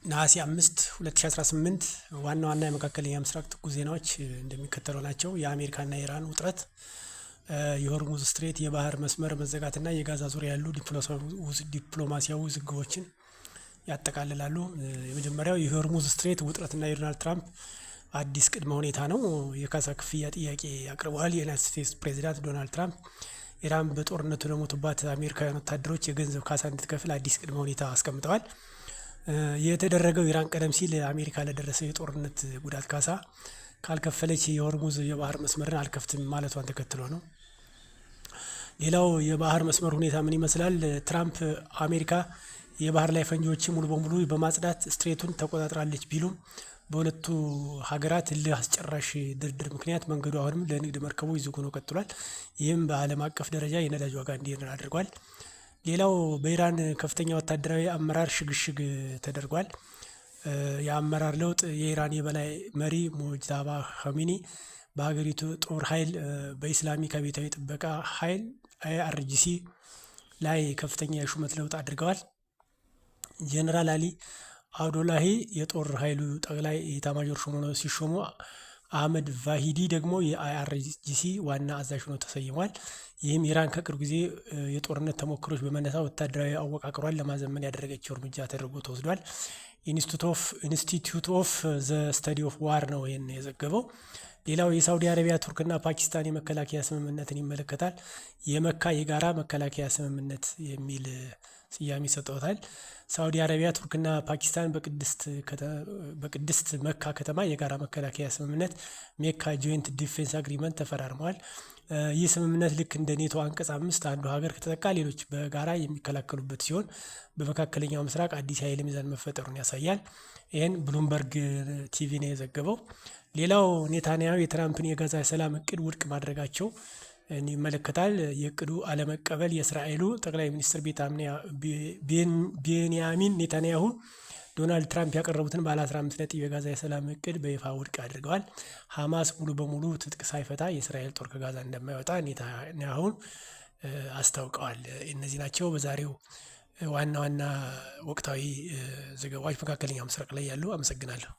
ነሐሴ 5 2018 ዋና ዋና የመካከለኛ ምስራቅ ትኩስ ዜናዎች እንደሚከተለው ናቸው። የአሜሪካና የኢራን ውጥረት፣ የሆርሙዝ strait የባህር መስመር መዘጋትና የጋዛ ዙሪያ ያሉ ዲፕሎማሲያዊ ውዝግቦችን ያጠቃልላሉ። የመጀመሪያው የሆርሙዝ strait ውጥረትና የዶናልድ ትራምፕ አዲስ ቅድመ ሁኔታ ነው። የካሳ ክፍያ ጥያቄ አቅርበዋል። የዩናይትድ ስቴትስ ፕሬዚዳንት ዶናልድ ትራምፕ ኢራን በጦርነቱ ለሞቱባት አሜሪካውያን ወታደሮች የገንዘብ ካሳ እንድትከፍል አዲስ ቅድመ ሁኔታ አስቀምጠዋል። የተደረገው ኢራን ቀደም ሲል አሜሪካ ለደረሰው የጦርነት ጉዳት ካሳ ካልከፈለች የሆርሙዝ የባህር መስመርን አልከፍትም ማለቷን ተከትሎ ነው። ሌላው የባህር መስመር ሁኔታ ምን ይመስላል? ትራምፕ አሜሪካ የባህር ላይ ፈንጂዎችን ሙሉ በሙሉ በማጽዳት strait ኡን ተቆጣጥራለች ቢሉም፣ በሁለቱ ሀገራት እልህ አስጨራሽ ድርድር ምክንያት መንገዱ አሁንም ለንግድ መርከቦች ዝግ ሆኖ ቀጥሏል። ይህም በዓለም አቀፍ ደረጃ የነዳጅ ዋጋ እንዲንር አድርጓል። ሌላው በኢራን ከፍተኛ ወታደራዊ አመራር ሽግሽግ ተደርጓል። የአመራር ለውጥ የኢራን የበላይ መሪ ሞጅታባ ኻሜኒ በሀገሪቱ ጦር ኃይል በኢስላሚክ አብዮታዊ ጥበቃ ኃይል IRGC ላይ ከፍተኛ የሹመት ለውጥ አድርገዋል። ጀነራል አሊ አብዶላሂ የጦር ኃይሉ ጠቅላይ ኤታማዦር ሹም ሆነው ሲሾሙ፣ አህመድ ቫሂዲ ደግሞ የ IRGC ዋና አዛዥ ሆነው ተሰይመዋል። ይህም ኢራን ከቅርብ ጊዜ የጦርነት ተሞክሮች በመነሳት ወታደራዊ አወቃቀሯን ለማዘመን ያደረገችው እርምጃ ተደርጎ ተወስዷል። Institute of the Study of War ነው ይህን የዘገበው። ሌላው የሳውዲ አረቢያ፣ ቱርክና ፓኪስታን የመከላከያ ስምምነትን ይመለከታል። የመካ የጋራ መከላከያ ስምምነት የሚል ስያሜ ሰጥተውታል። ሳውዲ አረቢያ፣ ቱርክና ፓኪስታን በቅድስት መካ ከተማ የጋራ መከላከያ ስምምነት Mecca Joint Defense Agreement ተፈራርመዋል። ይህ ስምምነት ልክ እንደ ኔቶ አንቀጽ 5 አንዱ ሀገር ከተጠቃ ሌሎች በጋራ የሚከላከሉበት ሲሆን፣ በመካከለኛው ምስራቅ አዲስ የኃይል ሚዛን መፈጠሩን ያሳያል። ይህን ብሉምበርግ ቲቪ ነው የዘገበው። ሌላው ኔታንያሁ የትራምፕን የጋዛ ሰላም እቅድ ውድቅ ማድረጋቸው ይመለከታል። የእቅዱ አለመቀበል የእስራኤሉ ጠቅላይ ሚኒስትር ቤንያሚን ኔታንያሁ ዶናልድ ትራምፕ ያቀረቡትን ባለ 15 ነጥብ የጋዛ የሰላም እቅድ በይፋ ውድቅ አድርገዋል። ሀማስ ሙሉ በሙሉ ትጥቅ ሳይፈታ የእስራኤል ጦር ከጋዛ እንደማይወጣ ኔታንያሁን አስታውቀዋል። እነዚህ ናቸው በዛሬው ዋና ዋና ወቅታዊ ዘገባዎች መካከለኛው ምስራቅ ላይ ያሉ። አመሰግናለሁ።